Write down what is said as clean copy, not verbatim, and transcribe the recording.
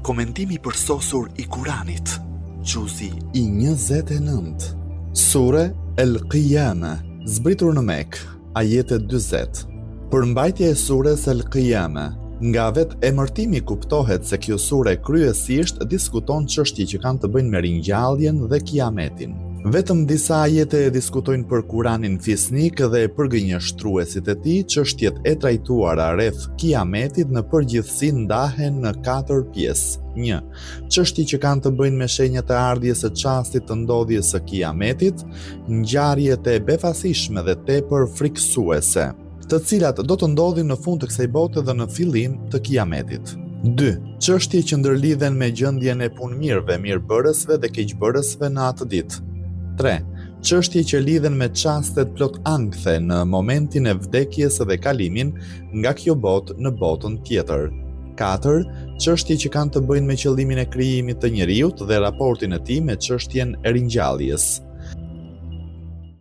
Komentimi i përsosur i Kuranit, Xhuzi i 29. Sure El Qiyame, zbritur në Mekë, ajete 40. Përmbajtja e sures El Qiyame, nga vetë emërtimi kuptohet se kjo sure kryesisht diskuton çështje që kanë të bëjnë me ringjalljen dhe kiametin. Vetëm disa ajete diskutojnë për Kuranin fisnik dhe përgënjeshtruesit e tij, çështjet e trajtuara rreth Kiametit në përgjithësi ndahen në katër pjesë. 1. Çështje që kanë të bëjnë me shenjat e ardhjes së çastit të ndodhjes së Kiametit, ngjarjet e befasishme dhe tepër frikësuese, të cilat do të ndodhin në fund të kësaj bote dhe në fillim të Kiametit. 2. Çështje që ndërlidhen me gjendjen e punëmirëve, mirëbërësve dhe keqbërësve në atë ditë. 3. Çështje që lidhen me çastet plot ankthe në momentin e vdekjes dhe kalimin nga kjo botë në botën tjetër. 4. Çështje që kanë të bëjnë me qëllimin e krijimit të njeriut dhe raportin e tij me çështjen e ringjalljes.